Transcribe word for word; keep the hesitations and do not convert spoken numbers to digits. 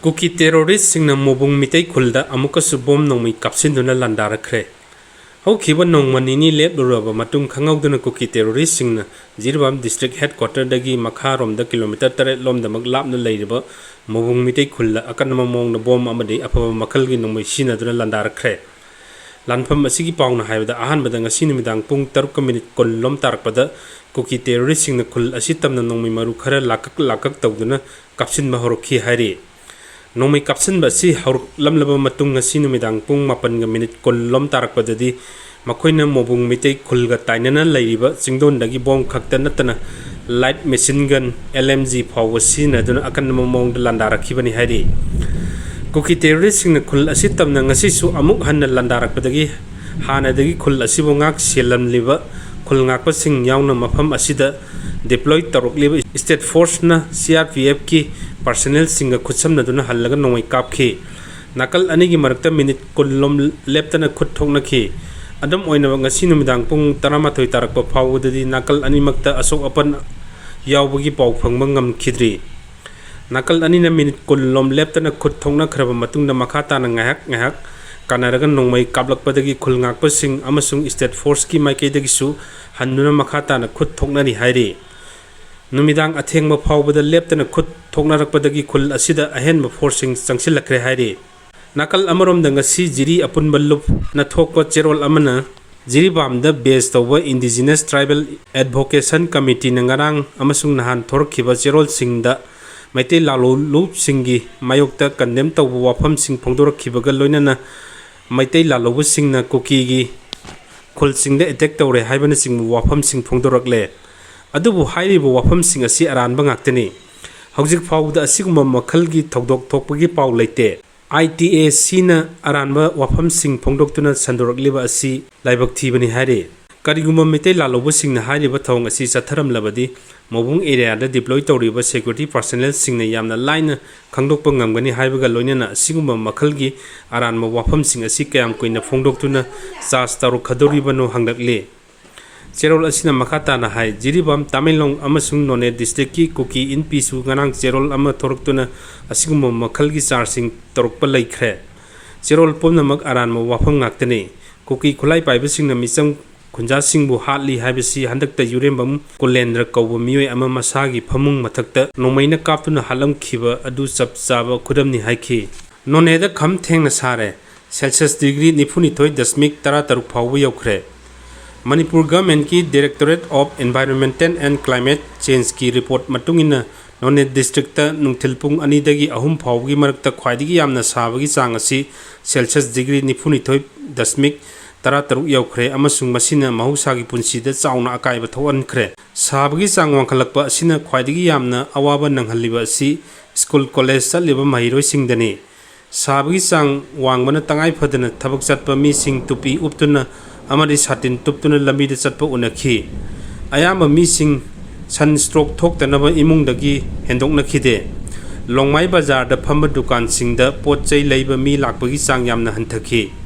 ꯀꯨꯀꯤ ꯇꯦꯔꯣꯔꯤꯁꯁꯤꯡꯅ ꯃꯣꯕꯨꯡ ꯃꯤꯇꯩ ꯈꯨꯜꯗ ꯑꯃꯨꯛꯀꯁꯨ ꯕꯣꯝ ꯅꯣꯡꯃꯩ ꯀꯥꯞꯁꯤꯟꯗꯨꯅ ꯂꯥꯟꯗꯥꯔꯛꯈ꯭ꯔꯦ꯫ ꯍꯧꯈꯤꯕ ꯅꯣꯡꯃ ꯅꯤꯅꯤ ꯂꯦꯞꯂꯨꯔꯕ ꯃꯇꯨꯡ ꯈꯪꯍꯧꯗꯅ ꯀꯨꯀꯤ ꯇꯦꯔꯣꯔꯤꯁꯁꯤꯡꯅ ꯖꯤꯔꯤꯕꯥꯝ ꯗꯤꯁꯇ꯭ꯔꯤꯛ ꯍꯦꯗꯀ꯭ꯋꯥꯇꯔꯗꯒꯤ ꯃꯈꯥꯔꯣꯝꯗ ꯀꯤꯂꯣꯃꯤꯇꯔ ꯇꯔꯦꯠ ꯂꯣꯝꯗꯃꯛ ꯂꯥꯞꯅ ꯂꯩꯔꯤꯕ ꯃꯣꯕꯨꯡ ꯃꯤꯇꯩ ꯈꯨꯜꯗ ꯑꯀꯟꯕ ꯃꯑꯣꯡꯗ ꯕꯣꯝ ꯑꯃꯗꯤ ꯑꯐꯕ ꯃꯈꯜꯒꯤ ꯅꯣꯡꯃꯩ ꯁꯤꯖꯤꯟꯅꯗꯨꯅ ꯂꯥꯟꯗꯥꯔꯛꯈ꯭ꯔꯦ꯫ ꯂꯥꯟꯐꯝ ꯑꯁꯤꯒꯤ ꯄꯥꯎꯅ ꯍꯥꯏꯕꯗ, ꯑꯍꯥꯟꯕꯗ ꯉꯁꯤ ꯅꯨꯃꯤꯗꯥꯡ ꯄꯨꯡ ꯇꯔꯨꯛꯀ ꯃꯤꯅꯤꯠ ꯀꯨꯟ ꯂꯣꯝ ꯇꯥꯔꯛꯄꯗ ꯀꯨꯀꯤ ꯇꯦꯔꯣꯔꯤꯁꯁꯤꯡꯅ ꯈꯨꯜ ꯑꯁꯤ ꯇꯝꯅ ꯅꯣꯡꯃꯩ ꯃꯔꯨ ꯈꯔ ꯂꯥꯛꯀꯛ ꯂꯥꯛꯀꯛ ꯇꯧꯗꯨꯅ ꯀꯥꯞꯁꯤꯟꯕ ꯍꯧꯔꯛꯈꯤ ꯍꯥꯏꯔꯤ꯫ ꯅꯣꯡꯃꯩ ꯀꯥꯞꯁꯤꯟꯕ ꯑꯁꯤ ꯍꯧꯔꯛꯂꯝꯂꯕ ꯃꯇꯨꯡ, ꯉꯁꯤ ꯅꯨꯃꯤꯗꯥꯡ ꯄꯨꯡ ꯃꯥꯄꯟꯒ ꯃꯤꯅꯤꯠ ꯀꯨꯟ ꯂꯣꯝ ꯇꯥꯔꯛꯄꯗꯗꯤ ꯃꯈꯣꯏꯅ ꯃꯣꯕꯨꯡ ꯃꯤꯇꯩ ꯈꯨꯜꯒ ꯇꯥꯏꯅꯅ ꯂꯩꯔꯤꯕ ꯆꯤꯡꯗꯣꯟꯗꯒꯤ ꯕꯣꯝ ꯈꯛꯇ ꯅꯠꯇꯅ light machine gun, L M G ꯐꯥꯎꯕ ꯁꯤꯖꯤꯟꯅꯗꯨꯅ ꯑꯀꯟꯕ ꯃꯑꯣꯡꯗ ꯂꯥꯟꯗꯥꯔꯛꯈꯤꯕꯅꯤ ꯍꯥꯏꯔꯤ꯫ ꯀꯨꯀꯤ ꯇꯦꯔꯣꯔꯤꯁꯁꯤꯡꯅ ꯈꯨꯜ ꯑꯁꯤ ꯇꯝꯅ ꯉꯁꯤꯁꯨ ꯑꯃꯨꯛ ꯍꯟꯅ ꯂꯥꯟꯗꯥꯔꯛꯄꯗꯒꯤ ꯍꯥꯟꯅꯗꯒꯤ ꯈꯨꯜ ꯑꯁꯤꯕꯨ ꯉꯥꯛ ꯁꯦꯜꯂꯝꯂꯤꯕ ꯈꯨꯜ ꯉꯥꯛꯄꯁꯤꯡ ꯌꯥꯎꯅ ꯃꯐꯝ ꯑꯁꯤꯗ deploy ꯇꯧꯔꯛꯂꯤꯕ state ꯐꯣꯔꯁꯅ C R P ꯑꯦꯐꯀꯤ ꯄꯥꯔꯁꯅꯦꯜꯁꯤꯡꯒ ꯈꯨꯠꯁꯝꯅꯗꯨꯅ ꯍꯜꯂꯒ ꯅꯣꯡꯃꯩ ꯀꯥꯞꯈꯤ꯫ ꯅꯥꯀꯜ ꯑꯅꯤꯒꯤ ꯃꯔꯛꯇ ꯃꯤꯅꯤꯠ ꯀꯨꯟ ꯂꯣꯝ ꯂꯦꯞꯇꯅ ꯈꯨꯠ ꯊꯣꯛꯅꯈꯤ꯫ ꯑꯗꯨꯝ ꯑꯣꯏꯅꯃꯛ, ꯉꯁꯤ ꯅꯨꯃꯤꯗꯥꯡ ꯄꯨꯡ ꯇꯔꯥꯃꯥꯊꯣꯏ ꯇꯥꯔꯛꯄ ꯐꯥꯎꯕꯗꯗꯤ ꯅꯥꯀꯜ ꯑꯅꯤꯃꯛꯇ ꯑꯁꯣꯛ ꯑꯄꯟ ꯌꯥꯎꯕꯒꯤ ꯄꯥꯎ ꯐꯪꯕ ꯉꯝꯈꯤꯗ꯭ꯔꯤ꯫ ꯅꯥꯀꯜ ꯑꯅꯤꯅ ꯃꯤꯅꯤꯠ ꯀꯨꯟ ꯂꯣꯝ ꯂꯦꯞꯇꯅ ꯈꯨꯠ ꯊꯣꯛꯅꯈ꯭ꯔꯕ ꯃꯇꯨꯡꯗ, ꯃꯈꯥ ꯇꯥꯅ ꯉꯥꯏꯍꯥꯛ ꯉꯥꯏꯍꯥꯛ ꯀꯥꯟꯅꯔꯒ ꯅꯣꯡꯃꯩ ꯀꯥꯞꯂꯛꯄꯗꯒꯤ ꯈꯨꯜ ꯉꯥꯛꯄꯁꯤꯡ ꯑꯃꯁꯨꯡ ꯁ꯭ꯇꯦꯠ ꯐꯣꯔꯁꯀꯤ ꯃꯥꯏꯀꯩꯗꯒꯤꯁꯨ ꯍꯟꯗꯨꯅ ꯃꯈꯥ ꯇꯥꯅ ꯈꯨꯠ ꯊꯣꯛꯅꯔꯤ ꯍꯥꯏꯔꯤ꯫ ꯅꯨꯃꯤꯗꯥꯡ ꯑꯊꯦꯡꯕ ꯐꯥꯎꯕꯗ ꯂꯦꯞꯇꯅ ꯈꯨꯠ ꯊꯣꯛꯅꯔꯛꯄꯗꯒꯤ ꯈꯨꯜ ꯑꯁꯤꯗ ꯑꯍꯦꯟꯕ ꯐꯣꯔꯁꯁꯤꯡ ꯆꯪꯁꯤꯜꯂꯛꯈ꯭ꯔꯦ ꯍꯥꯏꯔꯤ꯫ ꯅꯥꯀꯜ ꯑꯃꯔꯣꯝꯗ, ꯉꯁꯤ ꯖꯤꯔꯤ ꯑꯄꯨꯟꯕ ꯂꯨꯞꯅ ꯊꯣꯛꯄ ꯆꯦꯔꯣꯜ ꯑꯃꯅ ꯖꯤꯔꯤꯕꯥꯝꯗ ꯕꯦꯖ ꯇꯧꯕ ꯏꯟꯗꯤꯖꯤꯅꯁ ꯇ꯭ꯔꯥꯏꯕꯦꯜ ꯑꯦꯗꯚꯣꯀꯦꯁꯟ ꯀꯃꯤꯇꯤꯅ ꯉꯔꯥꯡ ꯑꯃꯁꯨꯡ ꯅꯍꯥꯟ ꯊꯣꯔꯛꯈꯤꯕ ꯆꯦꯔꯣꯜꯁꯤꯡꯗ ꯃꯩꯇꯩ ꯂꯥꯂꯣꯡꯂꯨꯞꯁꯤꯡꯒꯤ ꯃꯥꯌꯣꯛꯇ ꯀꯟꯗꯦꯝ ꯇꯧꯕ ꯋꯥꯐꯝꯁꯤꯡ ꯐꯣꯡꯗꯣꯔꯛꯈꯤꯕꯒ ꯂꯣꯏꯅꯅ ꯃꯩꯇꯩ ꯂꯥꯂꯣꯡꯕꯁꯤꯡꯅ ꯀꯨꯀꯤꯒꯤ ꯈꯨꯜꯁꯤꯡꯗ ꯑꯦꯇꯦꯛ ꯇꯧꯔꯦ ꯍꯥꯏꯕꯅꯆꯤꯡꯕ ꯋꯥꯐꯝꯁꯤꯡ ꯐꯣꯡꯗꯣꯔꯛꯂꯦ꯫ ꯑꯗꯨꯕꯨ ꯍꯥꯏꯔꯤꯕ ꯋꯥꯐꯝꯁꯤꯡ ꯑꯁꯤ ꯑꯔꯥꯟꯕ ꯉꯥꯛꯇꯅꯤ꯫ ꯍꯧꯖꯤꯛ ꯐꯥꯎꯕꯗ ꯑꯁꯤꯒꯨꯝꯕ ꯃꯈꯜꯒꯤ ꯊꯧꯗꯣꯛ ꯊꯣꯛꯄꯒꯤ ꯄꯥꯎ ꯂꯩꯇꯦ꯫ ꯑꯥꯏ ꯇꯤ ꯑꯦ ꯁꯤꯅ ꯑꯔꯥꯟꯕ ꯋꯥꯐꯝꯁꯤꯡ ꯐꯣꯡꯗꯣꯛꯇꯨꯅ ꯁꯟꯗꯣꯔꯛꯂꯤꯕ ꯑꯁꯤ ꯂꯥꯏꯕꯛ ꯊꯤꯕꯅꯤ ꯍꯥꯏꯔꯤ꯫ ꯀꯔꯤꯒꯨꯝꯕ ꯃꯩꯇꯩ ꯂꯥꯂꯣꯡꯕꯁꯤꯡꯅ ꯍꯥꯏꯔꯤꯕ ꯊꯧꯑꯣꯡ ꯑꯁꯤ ꯆꯠꯊꯔꯝꯂꯕꯗꯤ, ꯃꯣꯕꯨꯡ ꯑꯦꯔꯤꯌꯥꯗ ꯗꯤꯄ꯭ꯂꯣꯏ ꯇꯧꯔꯤꯕ ꯁꯦꯀ꯭ꯌꯨꯔꯤꯇꯤ ꯄꯥꯔꯁꯅꯦꯜꯁꯤꯡꯅ ꯌꯥꯝꯅ ꯂꯥꯏꯅ ꯈꯪꯗꯣꯛꯄ ꯉꯝꯒꯅꯤ ꯍꯥꯏꯕꯒ ꯂꯣꯏꯅꯅ ꯑꯁꯤꯒꯨꯝꯕ ꯃꯈꯜꯒꯤ ꯑꯔꯥꯟꯕ ꯋꯥꯐꯝꯁꯤꯡ ꯑꯁꯤ ꯀꯌꯥꯝ ꯀꯨꯏꯅ ꯐꯣꯡꯗꯣꯛꯇꯨꯅ ꯆꯥꯔꯖ ꯇꯧꯔꯛꯀꯗꯧꯔꯤꯕꯅꯣ ꯍꯪꯂꯛꯂꯤ꯫ ꯆꯦꯔꯣꯜ ꯑꯁꯤꯅ ꯃꯈꯥ ꯇꯥꯅ ꯍꯥꯏ, ꯖꯤꯔꯤꯕꯥꯝ, ꯇꯥꯃꯦꯡꯂꯣꯡ ꯑꯃꯁꯨꯡ ꯅꯣꯅꯦ district ꯀꯤ ꯀꯨꯀꯤ ꯏꯟꯄꯤꯁꯨ ꯉꯔꯥꯡ ꯆꯦꯔꯣꯜ ꯑꯃ ꯊꯣꯔꯛꯇꯨꯅ ꯑꯁꯤꯒꯨꯝꯕ ꯃꯈꯜꯒꯤ ꯆꯥꯔꯖꯁꯤꯡ ꯇꯧꯔꯛꯄ ꯂꯩꯈ꯭ꯔꯦ꯫ ꯆꯦꯔꯣꯜ ꯄꯨꯝꯅꯃꯛ ꯑꯔꯥꯟꯕ ꯋꯥꯐꯝ ꯉꯥꯛꯇꯅꯤ꯫ ꯀꯨꯀꯤ ꯈꯨꯠꯂꯥꯏ ꯄꯥꯏꯕꯁꯤꯡꯅ ꯃꯤꯆꯝ ꯈꯨꯟꯖꯥꯁꯤꯡꯕꯨ ꯍꯥꯠꯂꯤ ꯍꯥꯏꯕꯁꯤ ꯍꯟꯗꯛꯇ ꯌꯨꯔꯦꯝꯕꯝ ꯀꯨꯂꯦꯟꯗ꯭ꯔ ꯀꯧꯕ ꯃꯤꯑꯣꯏ ꯑꯃ ꯃꯁꯥꯒꯤ ꯐꯃꯨꯡ ꯃꯊꯛꯇ ꯅꯣꯡꯃꯩꯅ ꯀꯥꯞꯇꯨꯅ ꯍꯥꯠꯂꯝꯈꯤꯕ ꯑꯗꯨ ꯆꯞ ꯆꯥꯕ ꯈꯨꯗꯝꯅꯤ ꯍꯥꯏꯈꯤ꯫ ꯅꯣꯅꯦꯗ ꯈꯝ ꯊꯦꯡꯅ ꯁꯥꯔꯦ꯫ Celsius degree ꯅꯤꯐꯨꯅꯤꯊꯣꯏ ꯗꯁꯃꯤꯛ ꯇꯔꯥꯇꯔꯨꯛ ꯐꯥꯎꯕ ꯌꯧꯈ꯭ꯔꯦ꯫ ꯃꯅꯤꯄꯨꯔ government ꯀꯤ Directorate of Environmental and Climate Change ꯀꯤ report ꯃꯇꯨꯡ ꯏꯟꯅ, ꯅꯣꯅꯦ district ꯇ ꯅꯨꯡꯊꯤꯜ ꯄꯨꯡ ꯑꯅꯤꯗꯒꯤ ꯑꯍꯨꯝ ꯐꯥꯎꯕꯒꯤ ꯃꯔꯛꯇ ꯈ꯭ꯋꯥꯏꯗꯒꯤ ꯌꯥꯝꯅ ꯁꯥꯕꯒꯤ ꯆꯥꯡ ꯑꯁꯤ Celsius degree ꯅꯤꯐꯨꯅꯤꯊꯣꯏ ꯗꯁꯃꯤꯛ ꯇꯔꯥꯇꯔꯨꯛ ꯌꯧꯈ꯭ꯔꯦ ꯑꯃꯁꯨꯡ ꯃꯁꯤꯅ ꯃꯍꯧꯁꯥꯒꯤ ꯄꯨꯟꯁꯤꯗ ꯆꯥꯎꯅ ꯑꯀꯥꯏꯕ ꯊꯣꯛꯍꯟꯈ꯭ꯔꯦ꯫ ꯁꯥꯕꯒꯤ ꯆꯥꯡ ꯋꯥꯡꯈꯠꯂꯛꯄ ꯑꯁꯤꯅ ꯈ꯭ꯋꯥꯏꯗꯒꯤ ꯌꯥꯝꯅ ꯑꯋꯥꯕ ꯅꯪꯍꯜꯂꯤꯕ ꯑꯁꯤ school college ꯆꯠꯂꯤꯕ ꯃꯍꯩꯔꯣꯏꯁꯤꯡꯗꯅꯤ꯫ ꯁꯥꯕꯒꯤ ꯆꯥꯡ ꯋꯥꯡꯕꯅ ꯇꯉꯥꯏ ꯐꯗꯅ ꯊꯕꯛ ꯆꯠꯄ ꯃꯤꯁꯤꯡ ꯇꯨꯄꯤ ꯎꯞꯇꯨꯅ ꯑꯃꯗꯤ ꯁꯥꯇꯤꯟ ꯇꯨꯞꯇꯨꯅ ꯂꯝꯕꯤꯗ ꯆꯠꯄ ꯎꯅꯈꯤ꯫ ꯑꯌꯥꯝꯕ ꯃꯤꯁꯤꯡ sun stroke ꯊꯣꯛꯇꯅꯕ ꯏꯃꯨꯡꯗꯒꯤ ꯍꯦꯟꯗꯣꯛꯅꯈꯤꯗꯦ꯫ ꯂꯣꯡꯃꯥꯏ ꯕꯖꯥꯔꯗ ꯐꯝꯕ ꯗꯨꯀꯥꯟꯁꯤꯡꯗ ꯄꯣꯠ ꯆꯩ ꯂꯩꯕ ꯃꯤ ꯂꯥꯛꯄꯒꯤ ꯆꯥꯡ ꯌꯥꯝꯅ ꯍꯟꯊꯈꯤ꯫